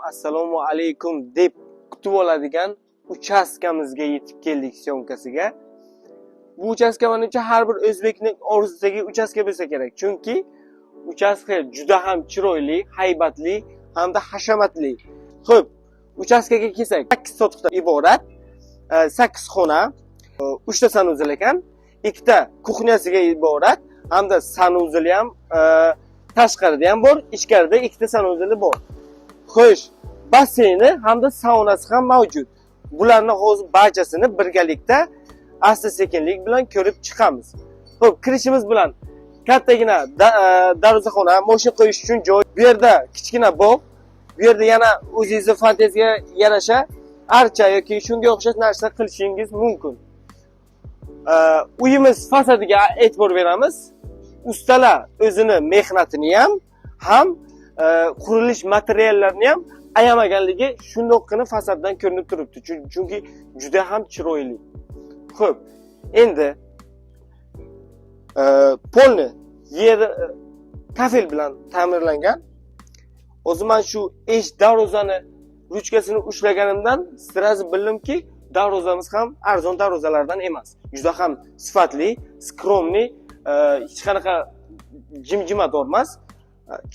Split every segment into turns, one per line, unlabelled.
Assalomu alaykum deb kutib oladigan uchastkamizga yetib keldik съёмка siga. Bu uchastka menimcha har bir o'zbekning orzusidagi uchastka bo'lsa kerak. Chunki uchastka juda ham chiroyli, haybatli hamda hashamatli. Xo'p, uchastkaga kelsak, 8 sotixdan iborat, 8 xona, 3 ta санузел ekan, 2 ta кухня siga iborat hamda санузел i ham tashqarida ham bor, ichkarida 2 ta санузел i bor. Xo'sh, basseyni hamda saunasi ham mavjud. Bularni hozir barchasini birgalikda asta-sekinlik bilan ko'rib chiqamiz. Xo'p, kirishimiz bilan kattagina darvozaxona, mashina qo'yish uchun joy. Bu yerda kichkina bog', bu yerda yana o'zingizni fantaziyasiga yarasha archa yoki shunga o'xshash narsa qilishingiz mumkin. Uyimiz fasadiga e'tibor beramiz. Ustalar o'zini mehnatini ham qurilish materiallarini ham ayamaganligi shundoqqina fasaddan ko'rinib turibdi. Chunki juda ham chiroyli. Xo'p, endi polni yer kafel bilan ta'mirlangan. O'zi man shu eshik darvozani ruchkasini ushlaganimdan сразу bildimki, darvozamiz ham arzon darvozalardan emas. Juda ham sifatli, скромный, hech qanaqa jimjimador emas,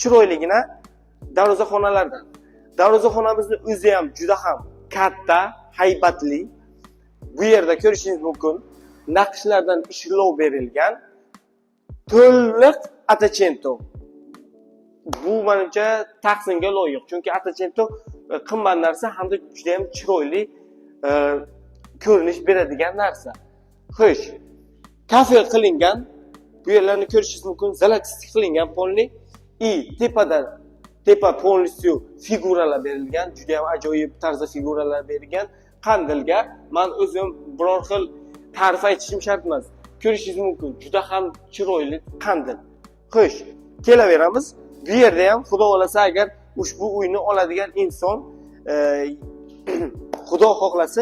chiroyligina darvozaxonalardan. Darvozaxonamizni o'zi ham juda ham katta, haybatli. Bu yerda ko'rishingiz mumkin, naqshlardan ishlov berilgan to'liq оттеченто. Bu menimcha tahsinga loyiq, chunki оттеченто qimmat narsa hamda juda ham chiroyli ko'rinish beradigan narsa. Xo'sh, kafel qilingan. Bu yerlarni ko'rishingiz mumkin, золотистый qilingan polni и tepada tepa полностью figuralar berilgan, juda ham ajoyib tarzda figuralar berilgan. Qandilga man o'zim biror xil ta'rif aytishim shart emas. Ko'rishingiz mumkin, juda ham chiroyli qandil. Xo'sh, kelaveramiz. Bu yerda ham xudo xohlasa, agar ushbu uyni oladigan inson xudo xohlasa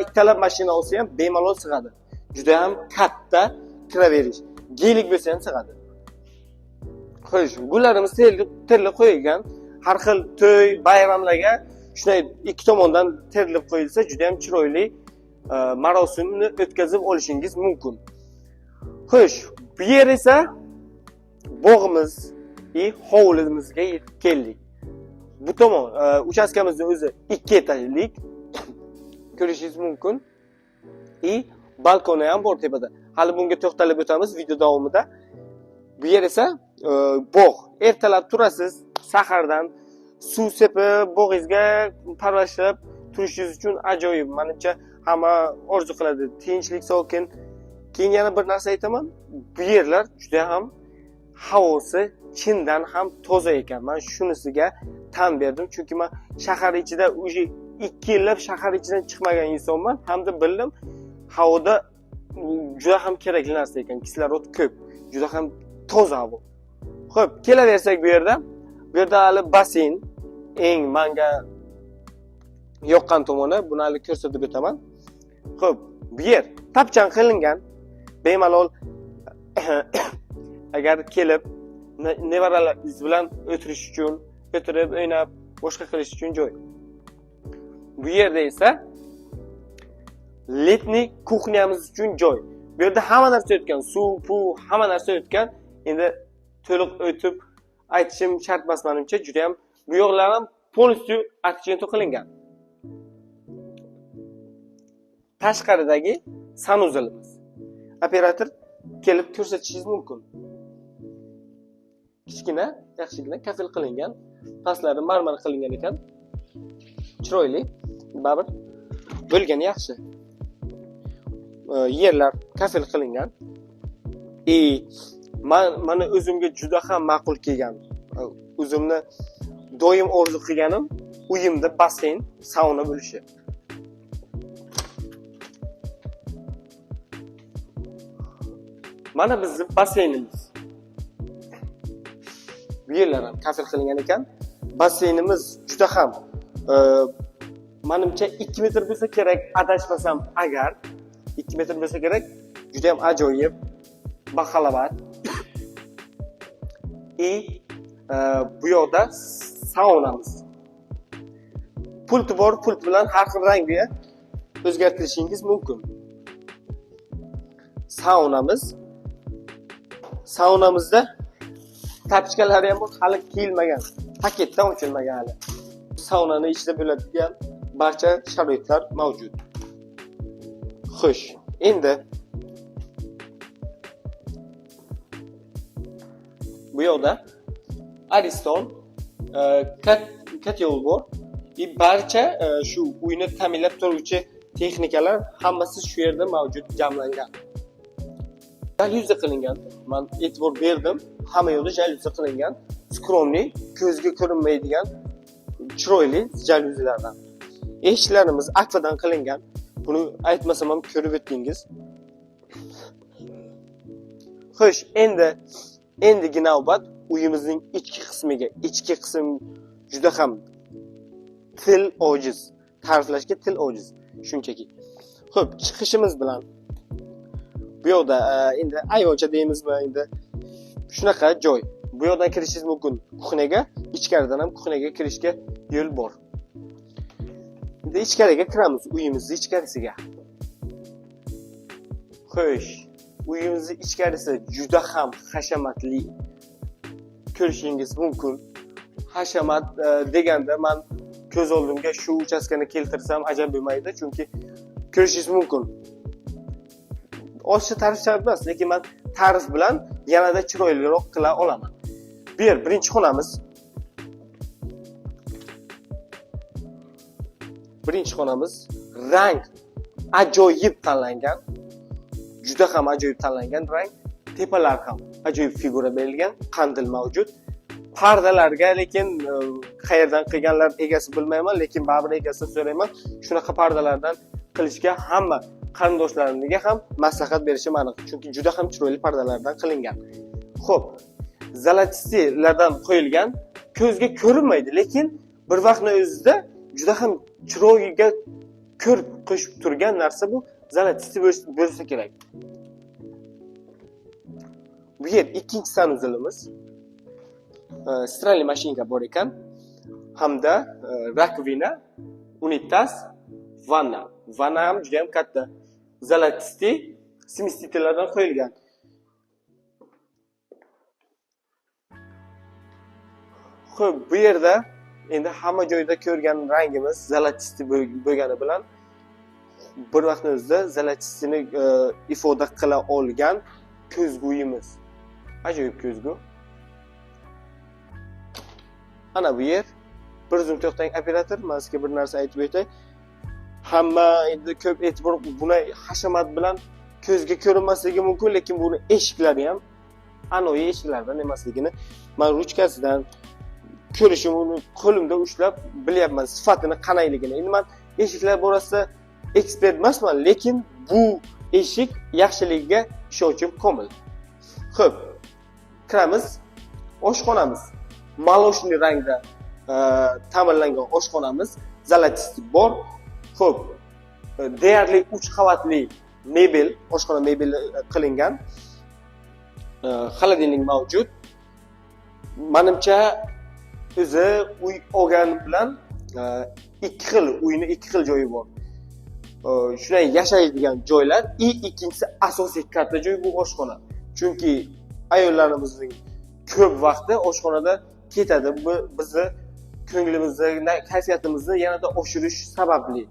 ikkitalab mashina olsa ham bemalol sig'adi. Juda ham katta kiraverish. Gelik bo'lsa ham sig'adi. Xo'sh, gullarimiz terilib qo'yilgan. Har xil to'y, bayramlarga shunday ikki tomondan terilib qo'yilsa, juda ham chiroyli marosimni o'tkazib olishingiz mumkin. Xo'sh, bu yer esa bog'imiz и hovlimizga yetib keldik. Bu tomon uchastkamizni o'zi ikki etajlik ko'rishingiz mumkin. И balkoni ham bor tepada. Hali bunga to'xtalib o'tamiz video davomida. Bu yer esa bog'. Ertalab turasiz, sahardan suv sepib, bog'ingizga parvarishlab turishingiz uchun ajoyib. Menimcha hamma orzu qiladi. Tinchlik, sokin. Keyin yana bir narsa aytaman. Bu yerlar juda ham havosi chindan ham toza ekan. Men shunisiga tan berdim, chunki men shahar ichida уже 2 yillab shahar ichidan chiqmagan insonman hamda bildim, havoda juda ham kerakli narsa ekan. Kislorod ko'p, juda ham toza havo. Xo'p, kelaversak bu yerda. Bu yerda hali basseyn eng manga yoqqan tomoni, buni hali ko'rsatib o'taman. Xo'p, bu yer tapchan qilingan. Bemalol agar kelib nevaralaringiz bilan o'tirish uchun, o'tirib, o'ynab, boshqa qilish uchun joy. Bu yerda esa летний кухня miz uchun joy. Bu yerda hamma narsa o'tgan, suv, puv, hamma narsa o'tgan. Endi to'liq o'tib aytishim shart emas menimcha, juda ham bu yoqlar ham полностью оттеченто qilingan. Tashqaridagi санузел imiz. Operator kelib ko'rsatishingiz mumkin. Kichkina, yaxshigina kafel qilingan, pastlari marmar qilingan ekan. Chiroyli, baribir bo'lgani yaxshi. Yerlar kafel qilingan. И man mana o'zimga juda ham ma'qul kelgan. O'zimni doim orzu qilganim uyimda basseyn, sauna bo'lishi. Mana bizni basseynimiz. Bu yerlar ham kafel qilingan ekan. Basseynimiz juda ham manimcha 2 metr bo'lsa kerak, adashmasam agar 2 metr bo'lsa kerak, juda ham ajoyib, bahalovat. И bu yoqda saunamiz. Pulti bor, pult bilan har xil rangga o'zgartirishingiz mumkin. Saunamiz. Saunamizda tapichkalari ham bor, hali kiyilmagan, paketdan ochilmagan hali. Saunani ichida bo'ladigan barcha sharoitlar mavjud. Xo'sh, endi bu yoqda Ariston katyol bor. Barcha shu uyni ta'minlab turuvchi texnikalar hammasi shu yerda mavjud, jamlangan. Jalyuzi qilingan. Men e'tibor berdim. Hamma yoqda jalyuzi qilingan. Skromli, ko'zga ko'rinmaydigan chiroyli jalyuzilardan. Eshiklarimiz akvadan qilingan. Buni aytmasam ham ko'rib o'tdingiz. Xo'sh, endigi navbat uyimizning ichki qismiga. Ichki qism juda ham til ojiz, ta'riflashga til ojiz shunchaki. Xo'p, chiqishimiz bilan bu yoqda endi ayvoncha deymizmi, endi shunaqa joy. Bu yoqdan kirishingiz mumkin kuxnaga, ichkaridan ham kuxnaga kirishga yo'l bor. Endi ichkariga kiramiz, uyimizning ichkarisiga. Xo'sh, uyimizning ichkarisi juda ham hashamatli ko'rishingiz mumkin. Hashamat deganda men ko'z oldimga shu uchastkani keltirsam ajab bo'lmaydi, chunki ko'rishingiz mumkin. Ozcha ta'rif shart emas, lekin men ta'rif bilan yanada chiroyliroq qila olaman. Bu yer birinchi xonamiz. Birinchi xonamiz rang ajoyib tanlangan. Juda ham ajoyib tanlangan rang. Tepalar ham ajoyib figura berilgan, qandil mavjud. Pardalarga lekin qayerdan qilganlar egasi bilmayman, lekin baribir egasidan so'rayman. Shunaqa pardalardan qilishga hamma qarindoshlarimga ham maslahat berishim aniq, chunki juda ham chiroyli pardalardan qilingan. Xo'p, zalatistilardan qo'yilgan, ko'zga ko'rinmaydi, lekin bir vaqtning o'zida juda ham chiroyiga ko'rk qo'shib turgan narsa bu zalatisti bo'lsa kerak. Bu yer ikkinchi sanuzelimiz. Стиральный mashinka bor ekan, hamda rakvina, unitaz, vanna. Vanna ham juda ham katta. Zalatisti smestitellardan qo'yilgan. Xo'p, bu yerda endi hamma joyda ko'rgan rangimiz zalatisti bo'lgani bilan bir vaqtning o'zida zalatistini ifoda qila olgan ko'zguyimiz. Ajoyib ko'zgu. Ana bu yer. Bir zum to'xtang operator, men sizga bir narsa aytib o'tay. Hamma endi ko'p e'tibor buni hashamat bilan ko'zga ko'rinmasligi mumkin, lekin buni eshiklari ham anoyi eshiklardan emasligini men ruchkasidan ko'rishim, uni qo'limda ushlab bilyapman sifatini qanayligini. Endi men eshiklar borasida ekspert emasman, lekin bu eshik yaxshiligiga ishonchim komil. Xo'p, kiramiz oshxonamiz. Maloshniy rangda ta'mirlangan oshxonamiz, zalatisti bor. Xo'p, deyarli 3 qavatli mebel, oshxona mebeli qilingan. Xolodilnik mavjud. Menimcha o'zi uy olgan bilan ikki xil uyni ikki xil joyi bor. Shunday yashaydigan joylar, ikkinchisi asosiy katta joy bu oshxona. Chunki ayollarimizning ko'p vaqti oshxonada ketadi. Bu bizni ko'nglimizni, kayfiyatimizni yanada oshirish sababli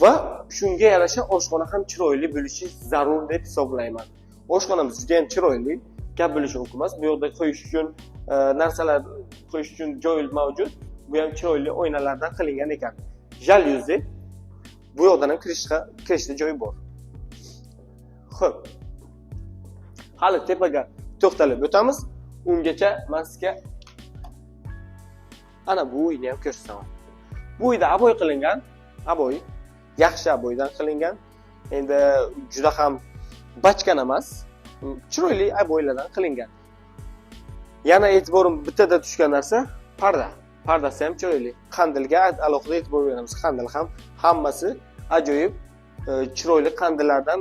va shunga yarasha oshxona ham chiroyli bo'lishi zarur deb hisoblayman. Oshxonamiz juda ham chiroyli, gap bo'lishi mumkin emas. Bu yerda qo'yish uchun narsalar qo'yish uchun joy mavjud. Bu ham chiroyli oynalardan qilingan ekan. Jalyuzi bu yoqdan ham kirishda joy bor. Xo'p. Hali tepaga to'xtalib o'tamiz. Ungacha men sizga ana bu uyni ham ko'rsataman. Bu uyda aboy qilingan, aboy yaxshi aboydan qilingan. Endi juda ham bachkan emas, chiroyli aboylardan qilingan. Yana e'tiborim bittada tushgan narsa parda. Pardasi ham chiroyli. Qandilga alohida e'tibor beramiz. Qandil ham hammasi ajoyib chiroyli qandillardan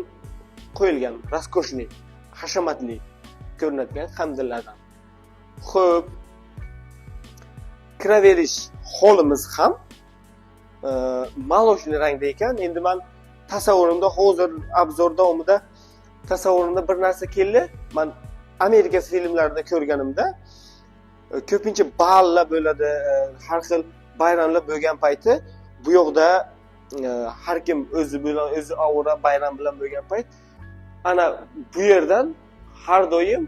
qo'yilgan, raskoshniy, hashamatli ko'rinadigan qandillardan. Xo'p, kiraverish holimiz ham Молочный rangda ekan. Endi man tasavvurimda hozir обзор davomida tasavvurimda bir narsa keldi. Man Amerika filmlarida ko'rganimda ko'pincha ballar bo'ladi, har xil bayramlar bo'lgan payti bu yoqda har kim o'zi bilan o'zi ovora bayram bilan bo'lgan payt ana bu yerdan har doim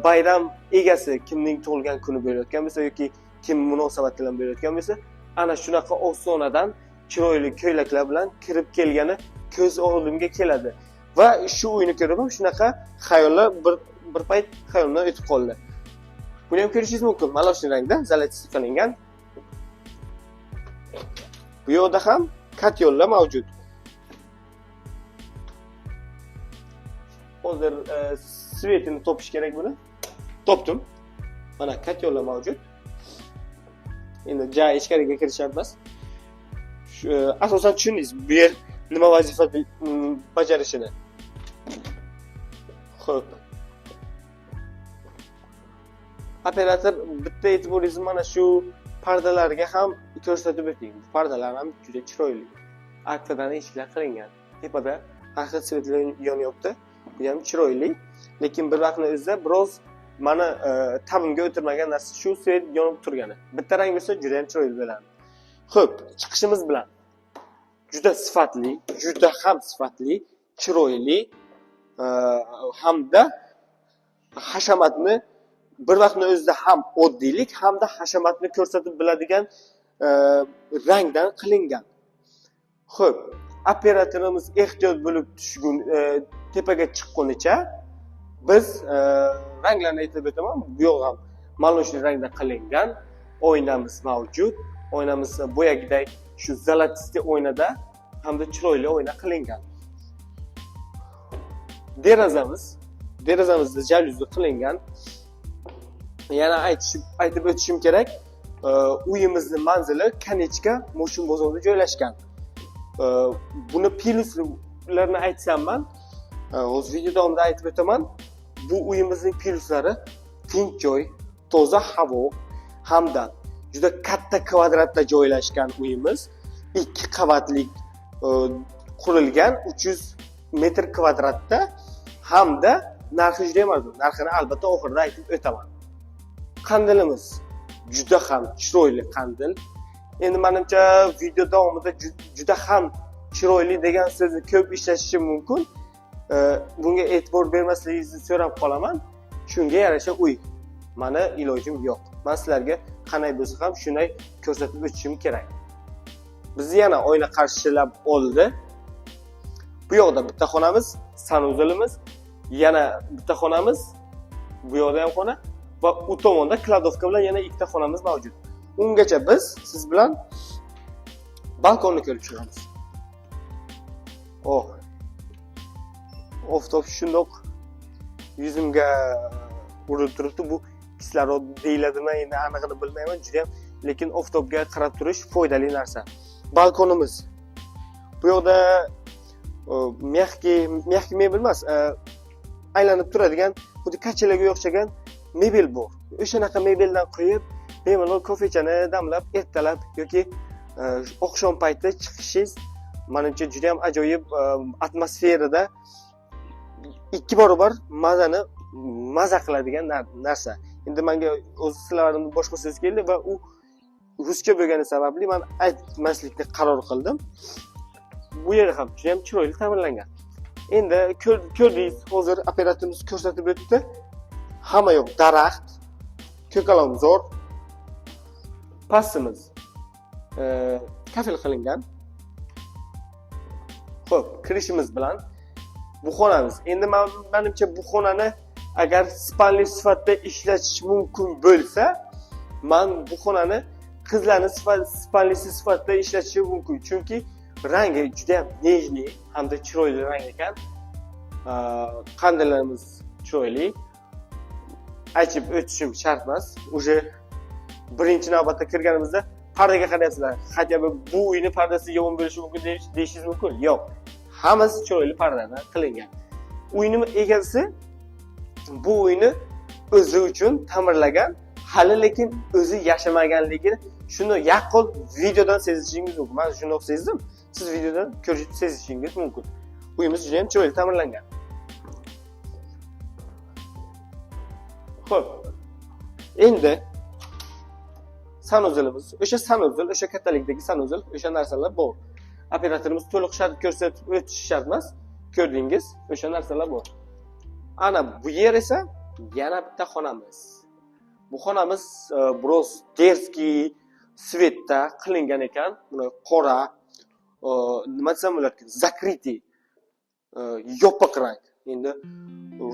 bayram egasi kimning tug'ilgan kuni bo'layotgan bo'lsa yoki kim munosabat bilan bo'layotgan bo'lsa, ana shunaqa ostonadan chiroyli ko'ylaklar bilan kirib kelgani ko'z oldimga keladi. Va shu uyni ko'rib ham shunaqa xayollar bir payt xayolimdan o'tib qoldi. Buni ham ko'rishingiz mumkin. Молочный rangda zalotisi qilingan. Bu yoqda ham katyollar mavjud. Hozir svetini topish kerak buni. Topdim. Mana katyollar mavjud. Endi ja ichkariga kirish shart emas. Asosan tushundingiz bu yer nima vazifa bajarishini. Xo'p. Operator bitta e'tiboringizni mana shu pardalarga ham ko'rsatib o'ting. Bu pardalar ham juda chiroyli. Arkadan eshiklar qilingan. Tepada har xil svetlar yonyapti. Bu ham chiroyli, lekin bir vaqtning o'zida biroz mani tabimga o'tirmagan narsa shu svet yonib turgani. Bitta rang bo'lsa juda ham chiroyli bo'ladi. Xo'p, chiqishimiz bilan juda sifatli, juda ham sifatli, chiroyli hamda hashamatni bir vaqtning o'zida ham oddiylik hamda hashamatni ko'rsatib biladigan rangdan qilingan. Xo'p, operatorimiz ehtiyot bo'lib tushgun tepaga chiqqunicha biz ranglarni aytib o'taman. Bu yoq ham молочный rangda qilingan. Oynamiz mavjud. Oynamiz boyagiday shu zalatisti oynada hamda chiroyli oyna qilingan. Derazamizda jalyuzi qilingan. Yana aytib o'tishim kerak, uyimizning manzili Konechka Moshin bozorida joylashgan. Buni plyuslarini aytsam man, hozir video davomida aytib o'taman. Bu uyimizning plyuslari tinch joy, toza havo hamda juda katta kvadratda joylashgan uyimiz. 2 qavatli qurilgan 300 metr kvadratda hamda narxi juda ham arzon. Narxini albatta oxirida aytib o'taman. Qandilimiz juda ham chiroyli qandil. Endi menimcha video davomida juda ham chiroyli degan so'zni ko'p ishlatishim mumkin. Bunga e'tibor bermasligingizni so'rab qolaman. Shunga yarasha uy. Mani ilojim yo'q. Men sizlarga qanday bo'lsa ham shunday ko'rsatib o'tishim kerak. Bizni yana oyna qarshilab oldi. Bu yoqda bitta xonamiz, sanuzelimiz, yana bitta xonamiz, bu yoqda ham xona va u tomonda kladovka bilan yana ikkita xonamiz mavjud. Ungacha biz siz bilan balkonni ko'rib chiqamiz. Oh. Oftob shundoq yuzimga urilib turibdi. Bu kislorod deyiladimi, endi anig'ini bilmayman juda ham, lekin oftobga qarab turish foydali narsa. Balkonimiz. Bu yoqda mexki mebel emas, aylanib turadigan, xuddi kachalaga o'xshagan mebel bor. O'shanaqa mebeldan qo'yib, bemalol kofechani damlab, ertalab yoki oqshom payti chiqishingiz menimcha juda ham ajoyib atmosferada 2 barobar mazani maza qiladigan narsa. Endi menga o'zi sizlarning boshqa so'z keldi va u ruscha bo'lgani sababli men aytmaslikni qaror qildim. Bu yer ham juda ham chiroyli ta'mirlangan. Endi ko'rdingiz, hozir operatorimiz ko'rsatib o'tdi. Hamma yoq daraxt, ko'kalomzor, pastimiz kafel qilingan. Xo'p, kirishimiz bilan bu xonamiz. Endi menimcha bu xonani agar spalni sifatida ishlatish mumkin bo'lsa, men bu xonani qizlarning spalnisi sifatida ishlatishim mumkin. Chunki rangi juda ham nejniy hamda chiroyli rang ekan. Qandillarimiz chiroyli. Aytib o'tishim shart emas. Уже birinchi navbatda kirganimizda pardaga qarayapsizlar. Хотя бы bu uyning pardasi yomon bo'lishi mumkin deyishingiz mumkin. Yo'q. Hammasi chiroyli pardadan qilingan. Uyning egasi bu uyni o'zi uchun ta'mirlagan, hali lekin o'zi yashamaganligini Shuni yaqqol videodan sezishingiz mumkin. Men shundoq sezdim. Siz videodan ko'rib sezishingiz mumkin. Uyimiz juda ham chiroyli ta'mirlangan. Xo'p. Endi sanuzelimiz, o'sha sanuzel, o'sha kattalikdagi sanuzel, o'sha narsalar bor. Operatorimiz to'liq shart ko'rsatib o'tishi shart emas. Ko'rdingiz, o'sha narsalar bor. Ana bu yer esa yana bitta xonamiz. Bu xonamiz biroz derski svetda qilingan ekan. Buni qora, nima desam bo'larkan, zakriti, yopiq rang. Endi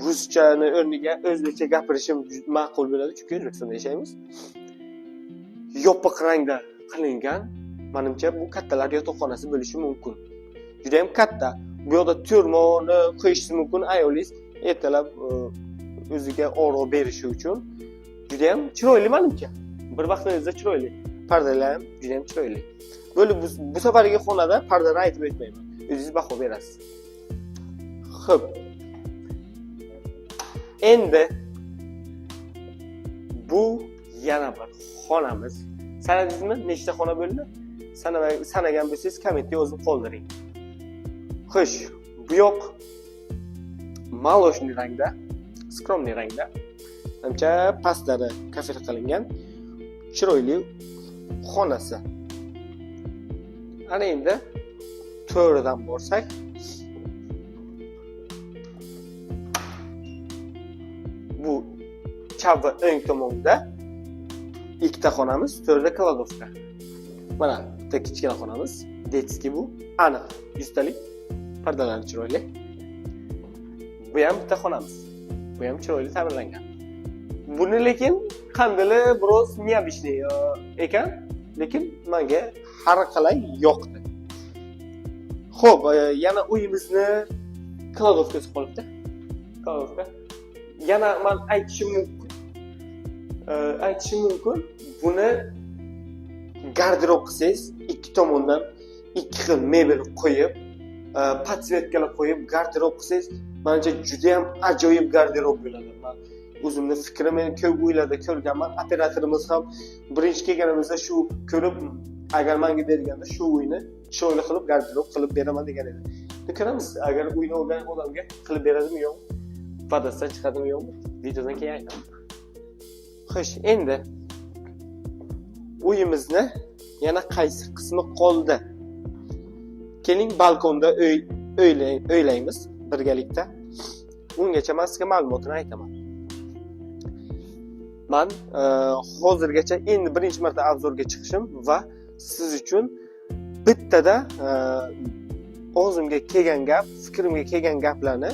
ruschani o'rniga o'zbekcha gapirishim ma'qul bo'ladi, chunki O'zbekistonda yashaymiz. Yopiq rangda qilingan. Menimcha bu kattalar yotoqxonasi bo'lishi mumkin. Juda ham katta. Bu yoqda turmoni qo'yish mumkin, ayolingiz ertalab o'ziga oro berishi uchun. Juda ham chiroyli menimcha. Bir vaqtning o'zida chiroyli. Pardalar ham juda ham chiroyli. Böyle bu safargi xonada pardani aytib o'tmayman. O'zingiz baho berasiz. Xo'p. Endi bu yana bir xonamiz. Sanadingizmi? Nechta xona bo'ldi? Sanagan bo'lsangiz kommentda yozib qoldiring. Xo'sh, bu yoq maloshniy rangda, skromniy rangda. Ancha pastlari kafel qilingan chiroyli xonasi. Ana endi to'ridan borsak, bu chap va o'ng tomonda ikkita xonamiz, to'rda kladovka. Mana bitta kichkina xonamiz, detskiy bu, aniq yuztalik, pardalari chiroyli. Bu ham bitta xonamiz. Bu ham chiroyli ta'mirlangan. Buni lekin qandili biroz необычный ekan, lekin menga har qalay yoqdi. Xo'p, yana uyimizni kladovkasi qolibdi. Kladovka. Yana men aytishim mumkin, buni garderob qilsangiz, ikki tomondan ikki xil mebel qo'yib, podsvetkalar qo'yib garderob qilsangiz, menimcha juda ham ajoyib garderob bo'ladi. Men o'zimni fikrimni ko'p uylarda ko'rganman. Operatorimiz ham birinchi kelganimizda shu ko'rib, agar menga berganda shu uyni chiroyli qilib garderob qilib beraman degan edi. Ko'ramiz, agar uyni olgan odamga qilib beradimi yo'qmi, va'dasidan chiqadimi yo'qmi, videodan keyin aytaman. Xo'sh, endi uyimizni yana qaysi qismi qoldi? Keling balkonda o'ylaymiz birgalikda. Ungacha men sizga ma'lumotini aytaman. Men hozirgacha endi birinchi marta obzorga chiqishim va siz uchun bittada og'zimga kelgan gap, fikrimga kelgan gaplarni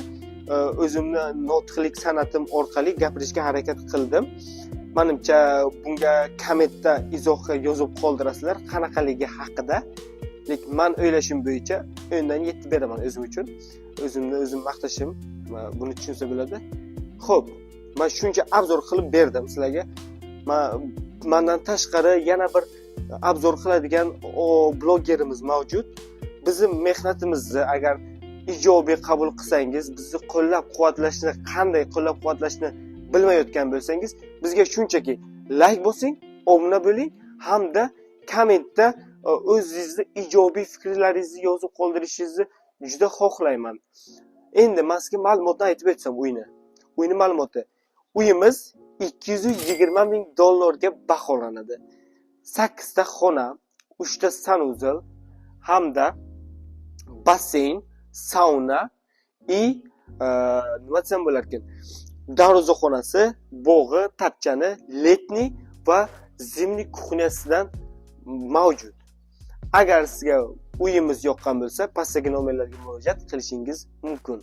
o'zimni notiqlik san'atim orqali gapirishga harakat qildim. Menimcha bunga kommentda izohga yozib qoldirasizlar qanaqaligi haqida. Lekin men o'ylashim bo'yicha o'ndan 7 beraman o'zim uchun. O'zimni o'zim maqtashim, buni tushunsa bo'ladi. Xo'p, men shuncha obzor qilib berdim sizlarga. Mendan tashqari yana bir obzor qiladigan blogerimiz mavjud. Bizni mehnatimizni agar ijobiy qabul qilsangiz, bizni qo'llab-quvvatlashni, qanday qo'llab-quvvatlashni bilmayotgan bo'lsangiz, bizga shunchaki like bosing, obuna bo'ling hamda kommentda o'zingizni ijobiy fikrlaringizni yozib qoldirishingizni juda xohlayman. Endi men sizga ma'lumotni aytib o'tsam uyni. Uyni ma'lumoti. Uyimiz 220 ming dollarga baholanadi. 8 ta xona, 3 ta sanuzel hamda basseyn, sauna и nima desam bo'larkan, darvozaxonasi, bog'i, tapchani, letniy va zimniy kuxnyasidan mavjud. Agar sizga uyimiz yoqqan bo'lsa, pastdagi nomerlarga murojaat qilishingiz mumkin.